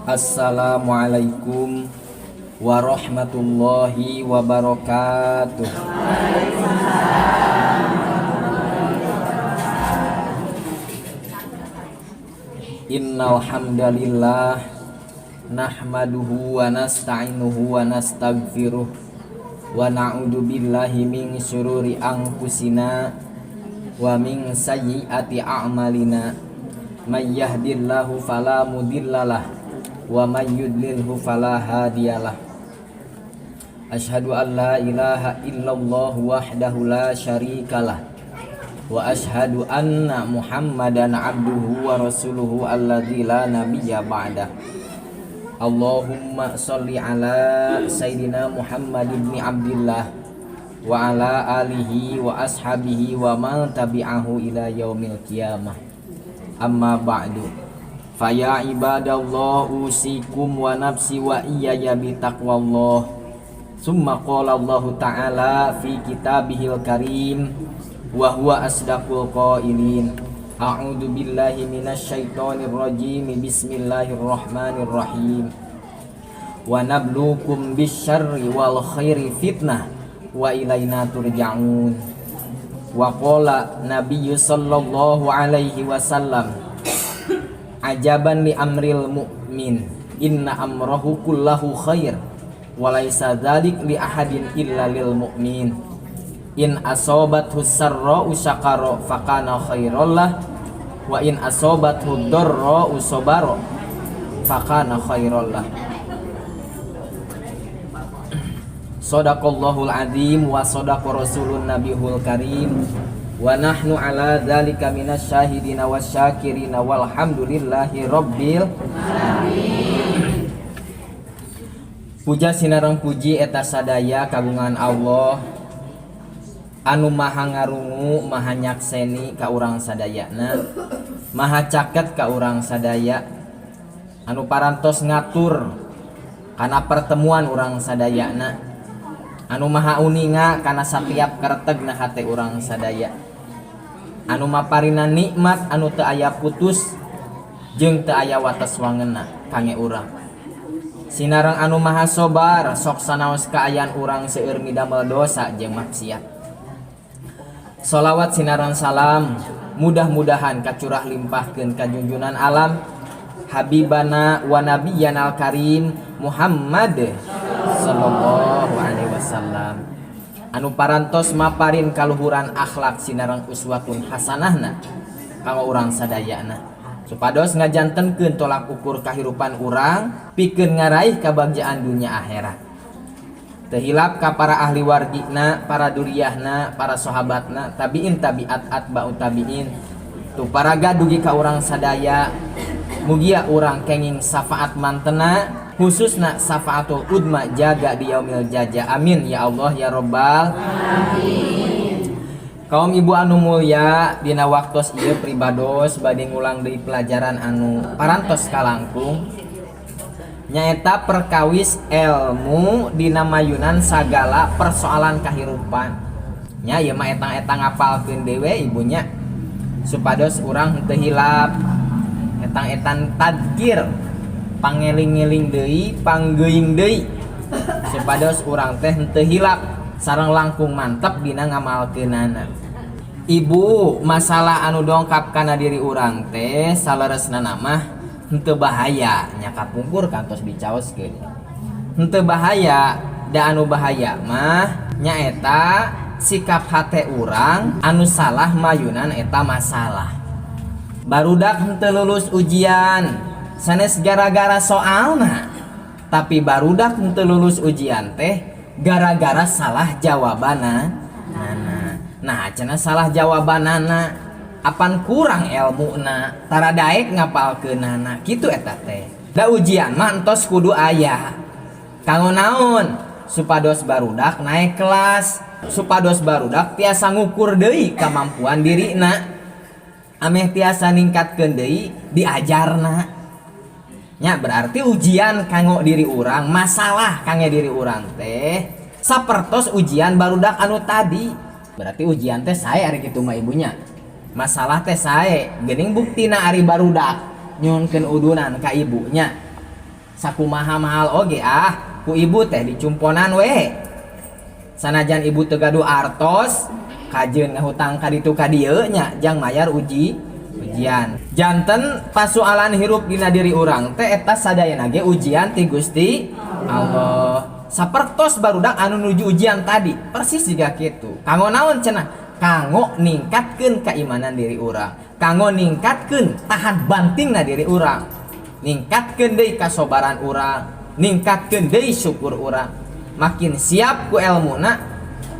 Assalamualaikum warahmatullahi wabarakatuh. Innal hamdalillah nahmaduhu wa nasta'inuhu wa nastaghfiruh wa na'udzu billahi min syururi anfusina wa min sayyiati a'malina. May yahdihillahu fala mudhillalah wa may yudlilhu fala hadiyalah. Asyhadu an la ilaha illallah wahdahu la syarikalah wa asyhadu anna Muhammadan abduhu wa rasuluhu alladzi la nabiyya ba'dah. Allahumma sholli ala sayyidina Muhammad ibn Abdillah wa ala alihi wa ashabihi wa man tabi'ahu ila yaumil qiyamah. Amma ba'du. Fa ya ibadallah usikum wa nafsi wa iyaya bi taqwallah. Summa qala Allahu ta'ala fi kitabihil karim wa huwa asdaqul qailin. A'udzu billahi minasyaitonir rajim. Bismillahirrahmanirrahim. Wa nabluukum bisyarri wal khairi fitnah wa ilaina turja'un. Wa qala nabiyyu sallallahu alaihi wasallam, ajaban li amril mu'min inna amrahu kullahu khair wa laisa dzalik li ahadin illa lil mu'min. In asobathu sarra'u syakara fakana khairallah wa in asobathu darra'u sabara fakana khairallah. Sadaqallahul azim wa sadaqa rasulun nabihul karim wa nahnu ala dzalika minasyahidina wasyakirina walhamdulillahi rabbil alamin. Puja sinareng puji eta sadaya kagungan Allah anu maha ngarungu maha nyakseni ka urang sadayana, maha caket ka urang sadaya, anu parantos ngatur kana pertemuan urang sadayana, anu maha uninga kana satiap keretegna hate urang sadaya, anu maparina nikmat anu teu aya putus jeung teu aya wates wangenna kangge urang. Sinareng anu maha sobar sok sanaos kaayaan urang seueur midamel dosa jeung maksiat. Solawat sinaran salam mudah-mudahan kacurah limpahkeun ka junjunan alam Habibana wa nabiyana al-karim Muhammad sallallahu alaihi wasallam anu parantos maparin kaluhuran akhlak sinareng uswatun hasanahna kanggo urang sadayana supados ngajantenkeun tolak ukur kahirupan urang pikeun ngaraih kabagjaan dunya akhirat. Teu hilap ka para ahli wargina, para duriyahna, para sahabatna, tabiin tabiat atba'u tabiin. Tu para dugi ka urang sadaya, mugia urang kenging syafaat mantena, khususna syafaatul udma jaga di yaumil jaza. Amin ya Allah ya robbal alamin. Kaum ibu anu mulya, dina waktos ieu pribados bade ngulang deui pelajaran anu parantos kalangkung, nyaeta perkawis ilmu dina mayunan sagala persoalan kahirupan. Nya ieu mah etang-etang ngapalkeun dewe ibunya supados urang henteu hilap. Etang-etang tadkir, pangeling-eling deui, panggeuing deui supados urang teh henteu hilap sareng langkung mantep dina ngamalkeunana. Ibu, masalah anu dongkap kana diri urang teh saleresna mah henteu bahaya nya, kapungkur kantos dicaoskeun henteu bahaya. Da anu bahaya mah nyaeta sikap hate urang anu salah mayunan eta masalah. Barudak henteu lulus ujian sanes gara-gara soalna, tapi barudak henteu lulus ujian teh gara-gara salah jawabana. Nah, cenah salah jawabanana apan kurang ilmuna, tara daek ngapalkeunana kitu eta teh. Da ujian mah entos kudu aya kanggo naon? Supados barudak naik kelas, supados barudak tiasa ngukur deui kamampuan dirina, ameh tiasa ningkatkeun deui diajarna. Nya berarti ujian kanggo diri urang, masalah kanggo diri urang teh sapertos ujian barudak anu tadi. Berarti ujian teh sae ari kitu mah ibunya, masalah teh sae. Geuning buktina ari barudak nyuhunkeun udunan ka ibunya. Sakumaha mahal oge ah ku ibu teh dicumponan we. Sanajan ibu teu gaduh artos, kajeun ngahutang ka ditu ka dieu nya jang mayar ujian. Janten pasualan hirup dina diri urang teh eta sadayana ge ujian ti Gusti Allah. Sapertos barudak anu nuju ujian tadi, persis jiga kitu. Kanggo naon cenah? Kanggo ningkatkeun keimanan diri urang, kanggo ningkatkeun tahan bantingna diri urang, ningkatkeun deui kasobaran urang, ningkatkeun deui syukur urang. Makin siap ku elmuna,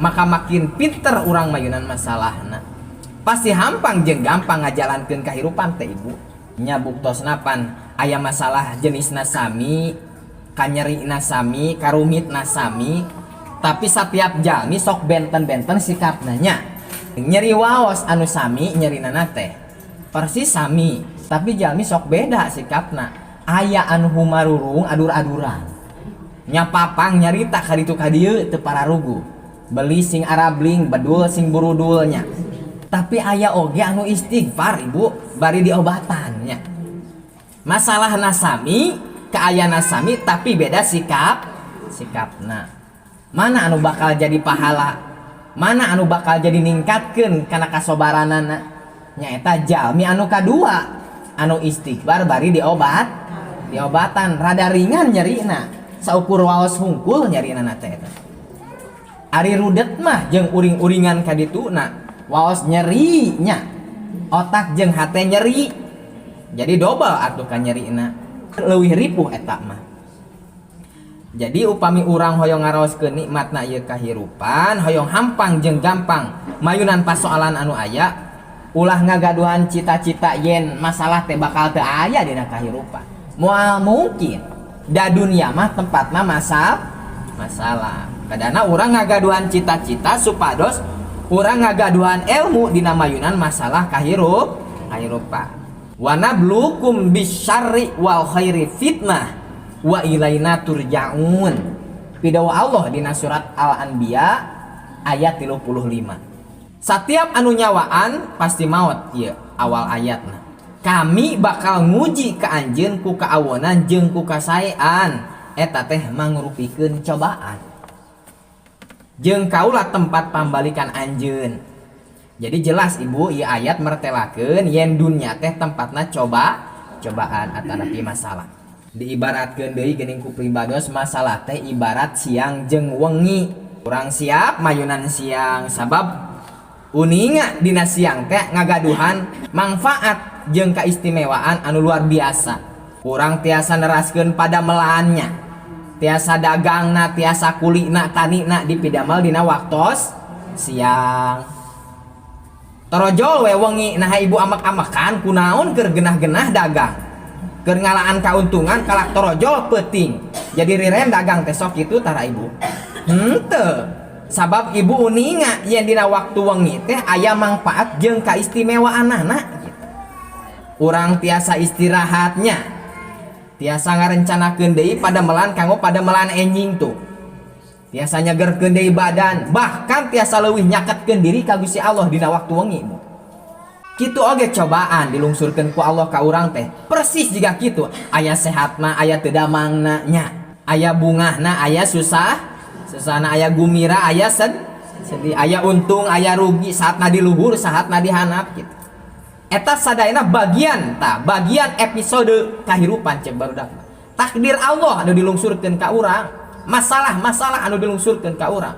maka makin pinter urang mayunan masalahna, pasti hampang jeung gampang ngajalankeun kahirupan teh, Ibu, nya. Buktosna pan aya masalah jenisna sami, kanyerina sami, karumitna sami, tapi setiap jalmi sok benten-benten sikapna nya. Nyeri waos anu sami, nyerinana teh persis sami, tapi jalmi sok beda sikapna. Aya anu humarurung, adur-aduran nya, papang nyarita ka ditu ka dieu teu pararuguh, beli sing arabling, bedul sing burudulnya. Tapi aya oge anu istighfar, Ibu, bari diobatan nya. Masalah sami, kaayana sami, tapi beda sikapna. Mana anu bakal jadi pahala, mana anu bakal jadi ningkatkeun kana kasobaranana? Nyaeta jalmi anu kadua, anu istighfar bari diobatan. Rada ringan nyerina, saukur waos hungkul nyerina teh eta. Ari rudet mah jeung uring-uringan kadituna, waos nyeri nya, otak jeung hate nyeri, jadi dobel atuh ka nyerina, leuwih ripuh eta mah. Jadi upami urang hoyong ngaraoskeun nikmatna ieu kahirupan, hoyong hampang jeung gampang mayunan pasoalan anu aya, ulah ngagaduhan cita-cita yen masalah teh bakal teu aya dina kahirupan. Moal mungkin, da dunia mah tempatna masalah. Kadana urang ngagaduhan cita-cita supados urang ngagaduhan ilmu dina mayunan masalah kahirupan. Wa nablukum bisyarri wal khairi fitnah wa ilaina turja'un. Pidawuh Allah dina surat Al-Anbiya ayat 35. Setiap anu nyawaan pasti maut, ieu awal ayatna. Kami bakal nguji ka anjeun ku kaawonan jeung ku kasaean, eta teh mangrupikeun cobaan. Jeung kaula tempat pambalikan anjeun. Jadi jelas, Ibu, ieu ayat mertelakeun yen dunya teh tempatna cobaan atanapi masalah. Diibaratkeun deui geuning ku pribados, masalah teh ibarat siang jeung wengi. Kurang siap mayunan siang, sabab uninga dina siang teh ngagaduhan manfaat jeung kaistimewaan anu luar biasa. Kurang tiasa neraskeun padamelannya, tiasa dagangna, tiasa kulina, tanina dipidamel dina waktos siang. Torojol we wengi, nah ibu amak-amakan kunaon keur genah-genah dagang, keur ngalaan kauntungan, kalak torojol peuting jadi riren dagang teh. Sok kitu tara, Ibu? Henteu, sabab ibu uninga yen dina waktu wengi teh aya manfaat jeung kaistimewaanana gitu. Urang tiasa istirahatnya, tiasa ngarencanakeun deui padamelan kanggo padamelan enjing tuh, tiasa nyegerkeun deui badan, bahkan tiasa leuwih nyaketkeun diri ka Gusti Allah dina waktu wengi, Bu. Kitu oge cobaan dilungsurkeun ku Allah ka urang teh persis jiga kitu, aya sehatna, aya teu damangna nya, aya bungahna, aya susahna, aya gumira, aya sedih, aya untung, aya rugi, saatna di luhur, saatna di handap gitu. Eta sadayana bagian ta bagian episode kahirupan cek barudak. Takdir Allah anu dilungsurkeun ka urang, masalah-masalah anu dilungsurkeun ka urang,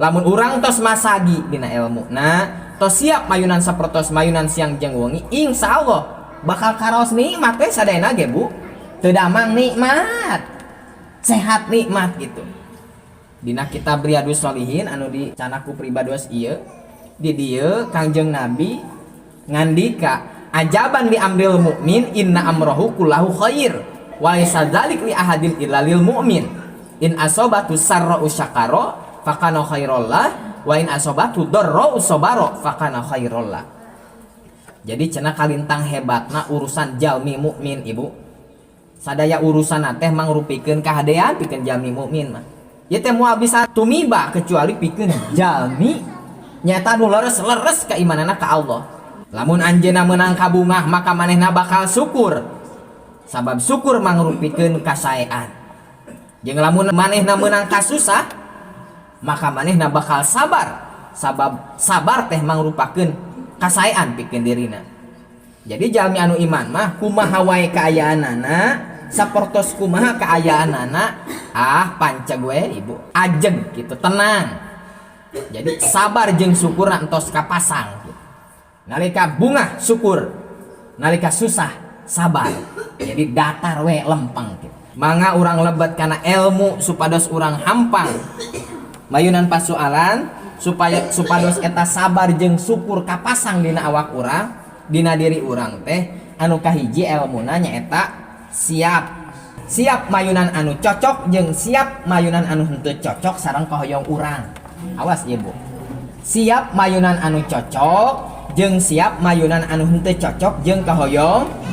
lamun urang tos masagi dina ilmu nah, tos siap mayunan sapertos mayunan siang jeung wengi, insya Allah bakal karaos nikmat teh sadayana ge, Bu. Teu damang nikmat, sehat nikmat gitu. Dina kitab Riyadus Sholihin anu dicandak ku pribados ieu, di dieu Kangjeng Nabi ngandika, ajaban li amril mukmin inna amrohu kullahu khair wa laisa dzalik li ahadin illa lil mu'min, in asobatu sarra'u syakara fakana khairallah wa in asobatu darra'u sabara fakana khairallah. Jadi cenah kalintang hebatna urusan jalmi mukmin, Ibu, sadaya urusan teh mangrupikeun kahadean pikeun jalmi mukmin mah. Ieu teh moal bisa tumiba kecuali pikeun jalmi nyata nu leres-leres keimananna ka Allah. Lamun anjeunna meunang kabungah, maka manehna bakal syukur. Sabab syukur mangrupikeun kasaean. Jeung lamun manehna meunang kasusah, maka manehna bakal sabar, sabab sabar teh mangrupakeun kasaean pikeun dirina. Jadi jalmi anu iman mah kumaha wae kaayaanana, sapertos kumaha kaayaanana, ah, panceg we, Ibu, ajeg gitu, tenang. Jadi sabar jeung syukur entos kapasang gitu. Nalika bungah syukur, nalika susah sabar. Jadi datar we, lempeng gitu. Mangga urang lebet kana ilmu supados urang hampang mayunan pasualan, supaya supados eta sabar jeung syukur kapasang dina awak urang, dina diri urang teh. Anu kahiji elmuna nyaeta siap. Siap mayunan anu cocok jeung siap mayunan anu henteu cocok sareng kahoyong urang. Awas, Ibu, siap mayunan anu cocok jeung siap mayunan anu henteu cocok jeung kahoyong urang.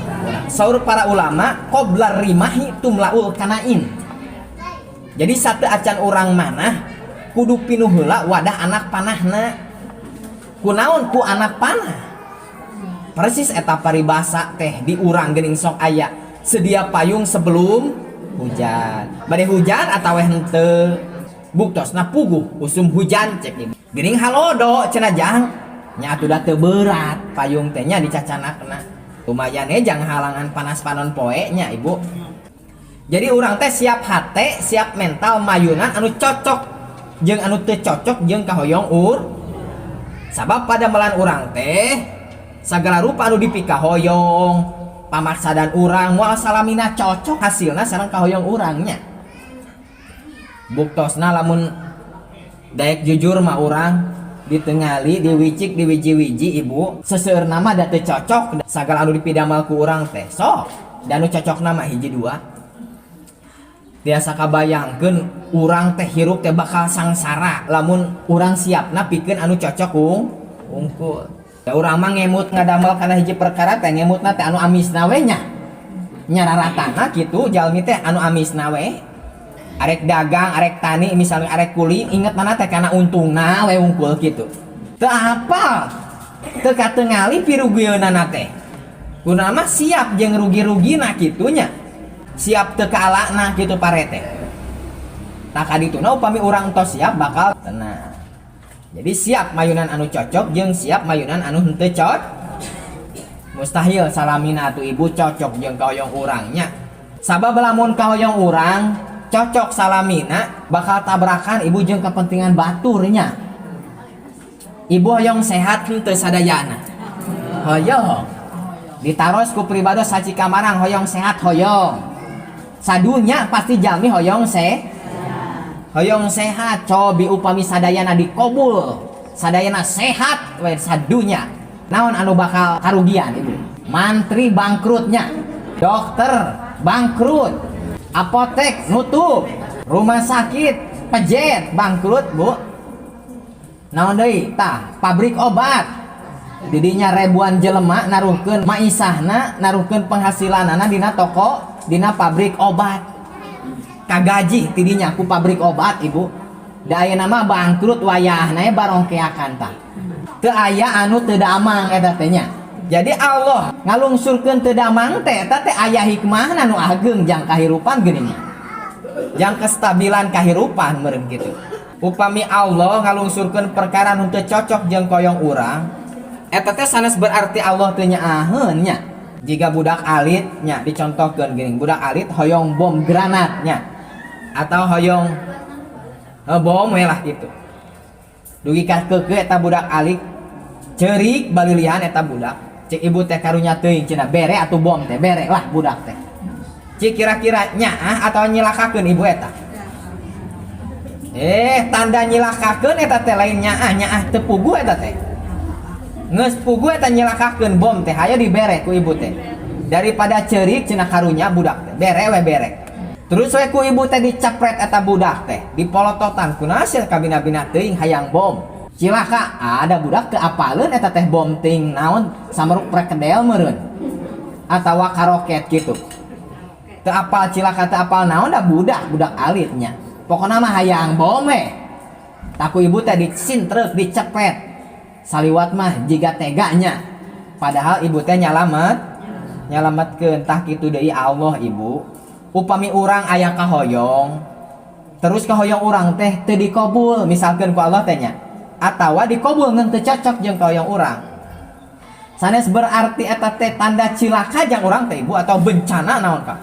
Saur para ulama, qoblar rimahi tumlaul kanain. Jadi sateuacan urang manah kudu pinuh heula wadah anak panahna. Kunaon ku anak panah? Persis eta paribasa teh di urang geuning sok aya sedia payung sebelum hujan. Bade hujan atau henteu, buktosna puguh usum hujan cek ibu. Geuning halodo cenah, jang nya atuh da teu berat payung teh nya dicacanakna. Lumayan jang halangan panas panon poe nya, Ibu. Jadi urang teh siap hate, siap mental mayunan anu cocok jeung anu teu cocok jeung kahoyong ur. Sabab padamelan urang teh sagala rupa anu dipikahoyong, pamaksadan urang moal salamina cocok hasilna sareng kahoyong urangnya. Buktosna lamun daek jujur mah urang ditengali, diwicik, diwiji-wiji, Ibu, seseueur nama da teu cocok sagala anu dipidamel ku urang teh. Sok dan anu cocok nama hiji dua. Biasa kabayangkeun urang teh hirup teh bakal sangsara lamun urang siapna pikeun anu cocok ungkul. Da urang mah ngemut ngadamel kana hiji perkara teh, ngemutna teh anu amisna we nya. Nya raratana kitu jalmi teh anu amisna we. Arek dagang, arek tani, misalnya arek kuli, inget mana teh kana untungna we wungkul kitu. Teu apal. Teu katengali pirugieunana teh. Kuna mah siap jeung rugi-rugina kitu nya. Siap teu kaalana kitu parete. Tah, kadituna upami urang tos siap bakal tenang. Jadi siap mayunan anu cocok jeung siap mayunan anu henteu cocok. Mustahil salamina atuh, Ibu, cocok jeung kahoyong urangnya. Sabab lamun kahoyong urang cocok salamina bakal tabrakan, Ibu, jeung kepentingan baturnya. Ibu hoyong sehat henteu sadayana? Hoyong. Ditaros ku pribados saci kamarang, hoyong sehat? Hoyong. Sadunya pasti jalmi hoyong hoyong sehat. Cobi upami sadayana dikobul, sadayana sehat we sadunya, naon anu bakal karugian, Ibu? Mantri bangkrutnya, dokter bangkrut, apotek nutup, rumah sakit pejet bangkrut, Bu. Naon deui tah? Pabrik obat. Didinya ribuan jelema naruhkeun maisahna, naruhkeun penghasilanana dina toko, dina pabrik obat. Kagaji tidinya ku pabrik obat, Ibu. Da ayeuna mah bangkrut, wayahna barongkeakan tah. Teu aya anu teu damang eta teh nya. Jadi Allah ngalungsurkeun teu damang teh eta teh aya hikmahna nu ageng jang kahirupan geuning. Jang kestabilan kahirupan meureun kitu. Upami Allah ngalungsurkeun perkara nu teu cocok jeung koyong urang, eta teh sanes berarti Allah teu nyaaheun nya. Jika budak alit nya dicontohkeun geuning, budak alit hoyong bom granat nya atau hoyong bom we lah gitu. Dugi ka keukeuh eta budak alit ceurik balilihan eta budak. Cek ibu teh, karunya teuing cenah, bere atuh bom teh, bere lah budak teh. Cik kira-kira nyaah atau nyilakakeun ibu eta? Eh, tanda nyilakakeun eta teh, lain nyaah. Nyaah teu puguh eta teh. Geus puguh eta nyilakakeun. Bom teh hayo dibere ku ibu teh. Daripada ceurik cenah, karunya budak teh, bere we, bere. Terus we ku ibu teh dicepret eta budak teh, dipolototan, kunaon sia kabina-bina teuing hayang bom. Cilaka, ada budak teu apaleun eta teh bom ting naon, sameruk prekedel meureun. Atawa karoket gitu. Teu apal, cilaka teu apal naon, da budak, budak alitnya. Pokokna mah hayang bom we. Tah, ku ibu teh disintrek, dicepret. Saliwat mah jiga teganya. Padahal ibu teh nyalamet. Nyalametkeun. Tah, kitu deui Allah, Ibu. Upami urang aya kahoyong, terus kahoyong urang teh teu dikabul misalkan ku Allah teh nya, atawa dikabul ngan teu cocok jeung kahoyong urang, sanes berarti eta teh tanda cilaka jang urang teh, Ibu, atau bencana naon ka.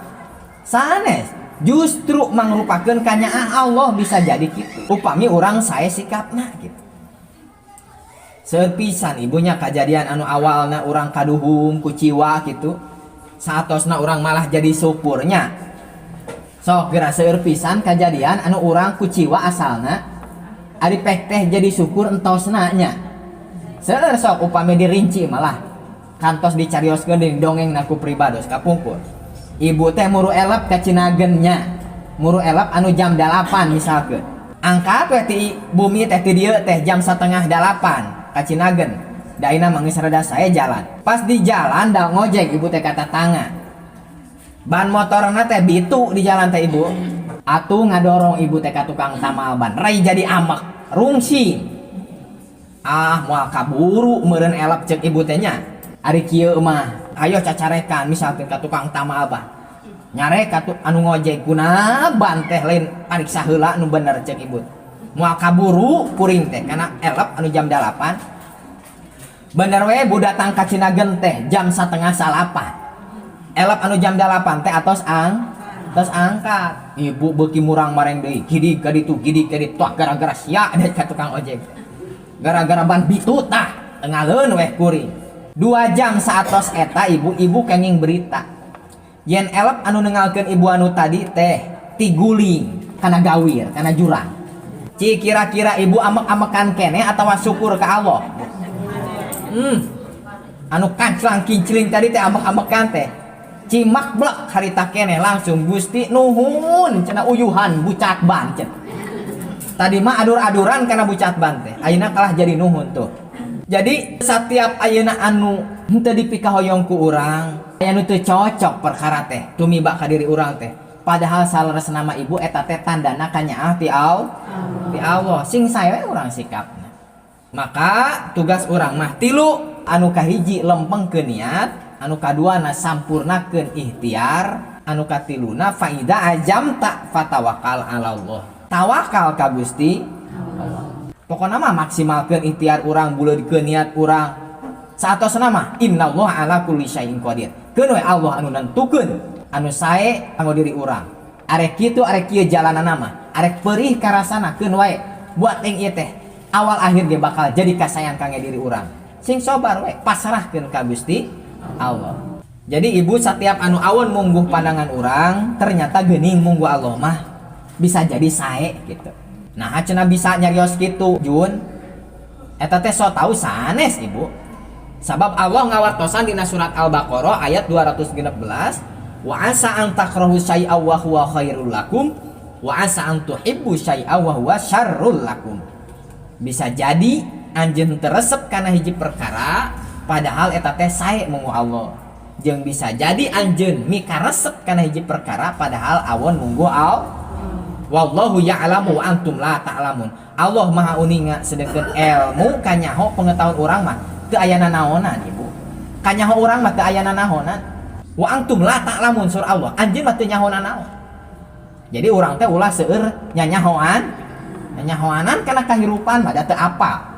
Sanes, justru mangrupakeun kanyaah Allah. Bisa jadi kitu upami urang sae sikapna gitu. Seueur pisan, Ibu nya, kejadian anu awalna urang kaduhung, kuciwa gitu, saatosna urang malah jadi syukurnya. Sok geura, seueur pisan kejadian anu urang kuciwa asalna, ari pek teh jadi syukur entosna nya. Seueur, sok upami dirinci malah kantos dicarioskeun di dongeng ku pribados kapungkur. Ibu teh muru elep ka Cinagen nya, muru elep anu jam 8 misalkeun. Angkat we ti bumi teh, ti dieu teh jam 7.30 ka Cinagen. Da ayeuna mah geus rada sae jalan. Pas di jalan da ngojek ibu teh ka tatangga, ban motorna teh bitu di jalan teh, Ibu. Atuh ngadorong ibu teh ka tukang tamal ban, rai jadi amek rungsing. "Ah, moal kaburu meureun elep," cek ibu teh nya. "Ari kieu mah ayo cacarekan," misalkan ka tukang tamal ban. Nyarek ka anu ngojek, "Kuna ban teh lain, pariksa heula nu bener," cek ibu. "Moal kaburu kuring teh karena elep anu jam 8." Bener we, Bu, datang ka Cinagen teh jam 7.30. Elep anu jam 8 teh atos tos angkat. Ibu beuki murang mareng deui, gidig ka ditu, gidig ka ditu, "Gara-gara sia," deh ka tukang ojek, "gara-gara ban bitu tah ngaleun weh kuring." 2 jam saatos eta, Ibu, ibu kenging berita yen elep anu nengalkeun ibu anu tadi teh tiguling kana gawir, kana jurang. Ci, kira-kira ibu amek-amekan kene atau syukur ke Allah? Anu kanclang kincling tadi teh amek-amekan teh cimak blek harita kene langsung, "Gusti, nuhun," cenah, "uyuhan bucat ban," cenah. Tadi mah adur-aduran karena bucat ban teh, ayeuna kalah jadi nuhun tuh. Jadi setiap ayeuna anu henteu dipikahoyong ku urang, aya nu teu cocok perkara teh tumiba ka diri urang teh, padahal saleresna mah, Ibu, eta teh tandana kanyaah ti Allah. Sing sae we urang sikapna. Maka tugas urang mah tilu: anu kahiji lempengkeun niat, anu kaduana sampurnakeun ikhtiar, anu katiluna faida azamta fatawakal ala Allah, tawakal ka Gusti Allah. Pokokna mah maksimalkeun ikhtiar urang, buleudkeun niat urang. Saatosna mah innallaha ala kulli syai'in qadir, keun we Allah anu nentukeun anu sae kanggo diri urang. Arek kitu arek kieu jalanana mah, arek perih karasana, keun wae buat yang ieu teh awal akhir dia bakal jadi kasayang kangge diri urang. Sing sobar we, pasrahkeun ka Gusti Allah. Jadi, Ibu, setiap anu awon mungguh pandangan urang ternyata geuning mungguh Allah mah bisa jadi sae gitu. Nah, cenah bisa nyarios gitu, Jun? Eta teh sok tahu sanes, Ibu. Sabab Allah ngawartosan dina surat Al-Baqarah ayat 216, wa asa an takrahu syai'a wa huwa khairul lakum wa asa an tuhibbu syai'a wa huwa syarrul lakum. Bisa jadi anjeun teu resep kana hiji perkara, padahal eta teh sae mungguh Allah. Jeung bisa jadi anjeun mikaresep kana hiji perkara, padahal awon mungguh Allah. Wallahu ya'lamu wa antum la ta'lamun. Allah Maha uninga, sedangkan ilmu kanyaho pengetahuan urang mah teu aya nanaonan, Ibu. Kanyaho urang mah teu aya nanaonan. Wa antum la ta'lamun, saur Allah. Anjeun mah teu nyaho nanaon. Jadi urang teh ulah seueur nyanyahoan. Nyanyahoanan kana kahirupan mah da teu apa.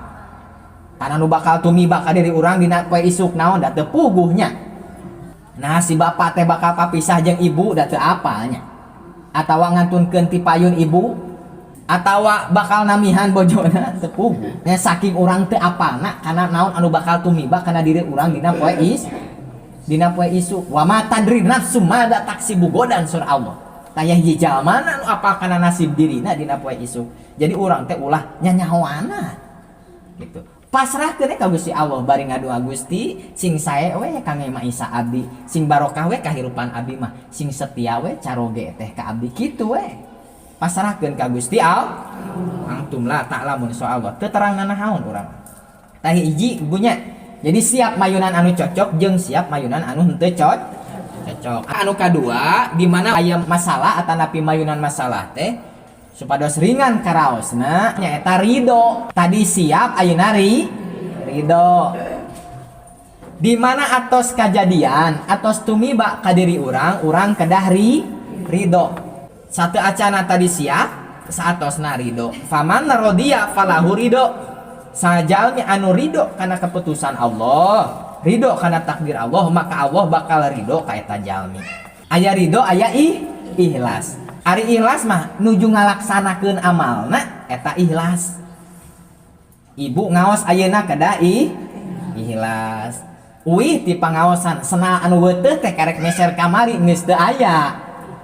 Karena nu bakal tumiba ka diri urang dina poe isuk naon, da teu puguhnya. Nah, si bapak teh bakal papisah jeung ibu, da teu apalnya. Atawa ngantunkeun ti payun ibu, atawa bakal namihan bojona, teu puguh. Nya, saking urang teu apalna kana naon anu bakal tumiba kana diri urang dina poe isuk. Wa ma tadri nafsum madza taksibu ghodan, saur Allah. Taya hiji jalma anu apal kana nasib dirina dina poe isuk. Jadi urang teh ulah nyanyahoana gitu. Pasrahkeun ka Gusti Allah bari ngadua, "Gusti, sing sae we kangge maisa abdi, sing barokah we kahirupan abdi mah, sing setia we caroge teh ka abdi," kitu we. Pasrahkeun ka Gusti Allah. Antum la ta'lamun, saur Allah, teu terang nanahaon urang. Tah, hiji ibunya. Jadi siap mayunan anu cocok jeung siap mayunan anu henteu cocok. Anu kadua, di mana aya masalah atanapi mayunan masalah teh supados ringan karaosna nyaeta ridho. Tadi siap, ayeuna ridho. Di mana atos kajadian, atos tumiba ka diri urang, urang kedah ridho. Sateuacana tadi siap, saatosna ridho. Faman rodiya falahu ridho. Sajalmi anu ridho kana keputusan Allah, ridho kana takdir Allah, maka Allah bakal ridho ka eta jalmi. Aya ridho, aya ikhlas. Ari ikhlas mah nuju ngalaksanakeun amalna eta ikhlas. Ibu ngaos ayeuna kedah ikhlas. Uih ti pangaosan sena anu weuteuh teh karek meser kamari geus teu aya.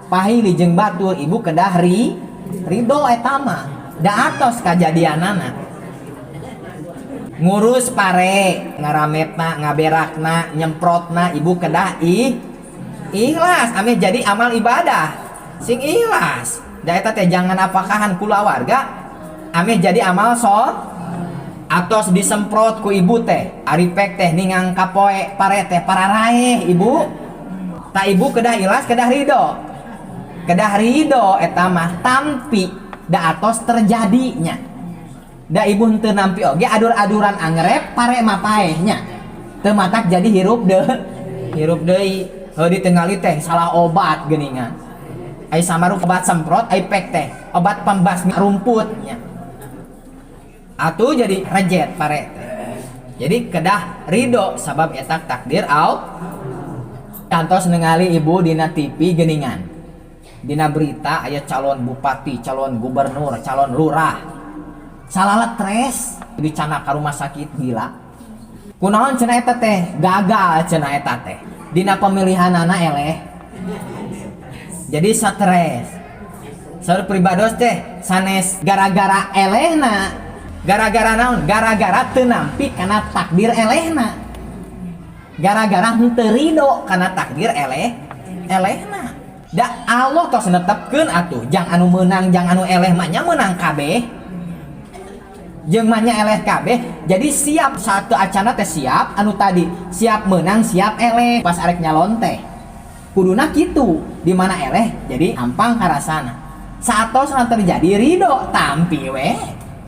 Pahili jeung batur, ibu kedah ridho eta mah. Da atos kajadianana. Ngurus pare, ngarametna, ngaberakna, nyemprotna, ibu kedah ikhlas ameh jadi amal ibadah. Sing ikhlas. Da eta teh jangan apakahan kulawarga ameh jadi amal atos disemprot ku ibu teh, ari pek teh ningang kapoe pare teh pararaeh ibu. Tak ibu kedah ikhlas, kedah ridho. Kedah ridho eta mah tampi da atos terjadinya. Da ibu henteu nampi oge adur-aduran angrep pare mah paehnya. Teu matak jadi hirup deh. Hirup deui. Heuh, ditinggali teh salah obat geuningan. Ai samaru obat semprot, ai pek teh obat pembasmi rumputnya. Atuh jadi rejet pare teh. Jadi kedah ridho sabab eta takdir Allah. Kantos ningali ibu dina TV geuningan. Dina berita aya calon bupati, calon gubernur, calon lurah. Salah stres dicandak ka rumah sakit gila. Kunaon cenah eta teh? Gagal cenah eta teh. Dina pemilihanana eleh. Jadi stres. Saur pribados teh sanes gara-gara elehna. Gara-gara naon? Gara-gara teu nampi kana takdir elehna. Gara-gara henteu ridho kana takdir elehna. Da Allah tos netepkeun atuh, jang anu meunang, jang anu eleh mah nya meunang kabeh. Jeung mah nya eleh kabeh, jadi siap sateuacana teh siap anu tadi, siap meunang, siap eleh pas arek nyalon teh. Kuduna kitu, di mana eleh jadi hampang karasana. Saatosna terjadi ridho tampi we.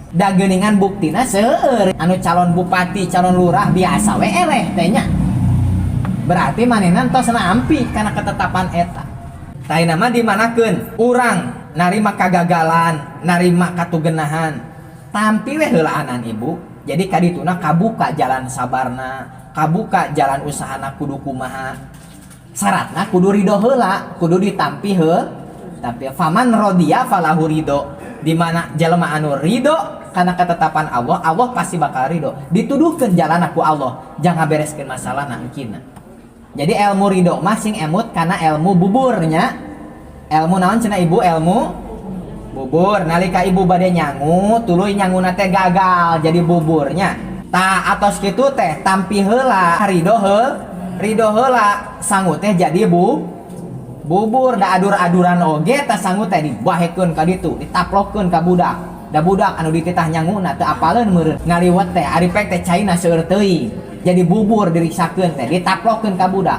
Da geuningan buktina seueur anu calon bupati, calon lurah biasa we eleh teh nya. Berarti manehna tos nampi kana ketetapan eta. Tah mah dimanakeun urang narima kagagalan, narima katugenahan. Tampi we heulaanan ibu. Jadi kadituna kabuka jalan sabarna, kabuka jalan usahana kudu kumaha. Syaratna kudu ridho heula, kudu ditampi heula. Tapi faman rodiya falahu ridho. Di mana jelema anu ridho karena ketetapan Allah, Allah pasti bakal ridho. Dituduhkeun jalan ku Allah, jangan bereskeun masalah engkina. Jadi ilmu ridho mah sing emut karena ilmu buburnya. Ilmu naon cenah ibu? Ilmu bubur. Nalika ibu bade nyangu, tuluy nyanguna teh gagal jadi buburnya. Tah atos kitu teh tampi heula ridho ridho heula sangu teh jadi bubur. Da adur-aduran oge tah sangu teh dibahekeun ka ditu, ditaplokeun ka budak. Da budak anu dititah nyanguna teu apaleun meureun. Ngaliwet teh ari pek teh caina seueur teuing. Jadi bubur diriksakeun teh ditaplokeun ka budak.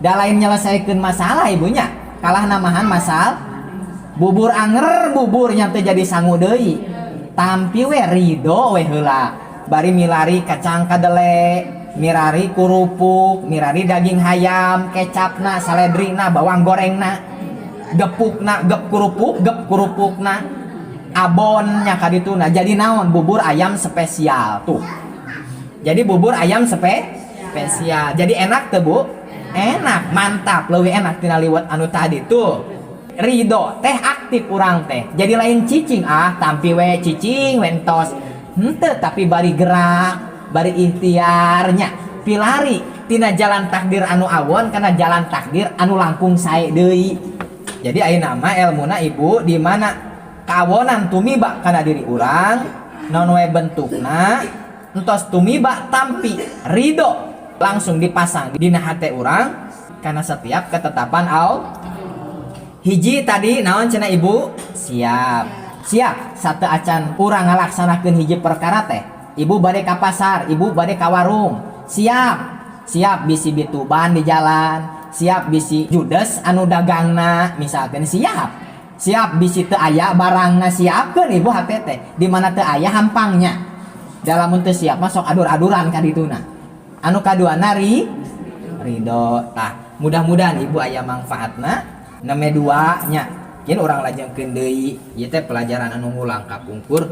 Da lain nyelesaikeun masalah ibunya, kalah namahan masal bubur anger bubur nya teh jadi sangu deui. Tampi we ridho we heula. Bari milari kacang kadele, mirari kerupuk, mirari daging hayam, kecapna, saledrina, bawang gorengna, gepukna, gep kerupuk, gep kerupukna, abonnya kadituna. Jadi naon bubur ayam spesial tuh. Jadi bubur ayam spesial. Jadi enak tuh, Bu? Enak, mantap, lebih enak tina liwet anu tadi tuh. Ridho teh aktif urang teh. Jadi lain cicing, ah tampi we cicing wentos. Henteu, tapi bari gerak, bari ikhtiarnya. Pilari tina jalan takdir anu awon kana jalan takdir anu langkung sae deui. Jadi ayeuna mah elmuna ibu di mana kawonan tumiba kana diri urang, naon we bentukna, entos tumiba tampi ridho langsung dipasang dina hate urang karena setiap ketetapan Allah. Hiji tadi naon cenah ibu? Siap. Siap sateuacan urang ngalaksanakeun hiji perkara teh. Ibu bade ka pasar, ibu bade ka warung. Siap. Siap bisi bituban di jalan, siap bisi judes anu dagangna misalkan siap. Siap bisi teu aya barangna, siapkeun ibu hate teh. Di mana teu aya hampangnya. Dalam teu siap mah sok adur-aduran ka dituna. Anu kaduana ridho. Tah, mudah-mudahan Ibu aya manfaatna. Name dua nya, yen urang lajengkeun deui, ieu teh pelajaran anu ngulang kapungkur.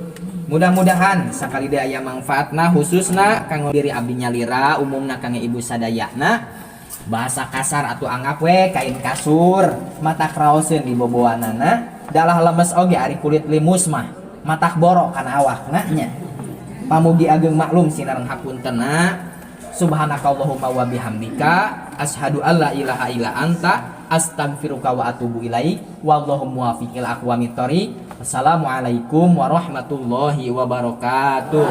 Mudah-mudahan sakali deui aya manfaatna, khususna kanggo diri abdi nyalira, umumna kanggo Ibu sadayana. Bahasa kasar atau anggap we kain kasur, matak raoseun di boboanana, dalah lemes oge ari kulit limus mah, matak borok kana awakna nya. Pamugi ageng maklum sinareng hapuntena. Subhanakallahumma wa bihamdika, asyhadu alla ilaha illa anta, astaghfiruka wa atubu ilaik. Wallahu muwaffiq ila aqwamit thoriq. Assalamualaikum warahmatullahi wabarakatuh.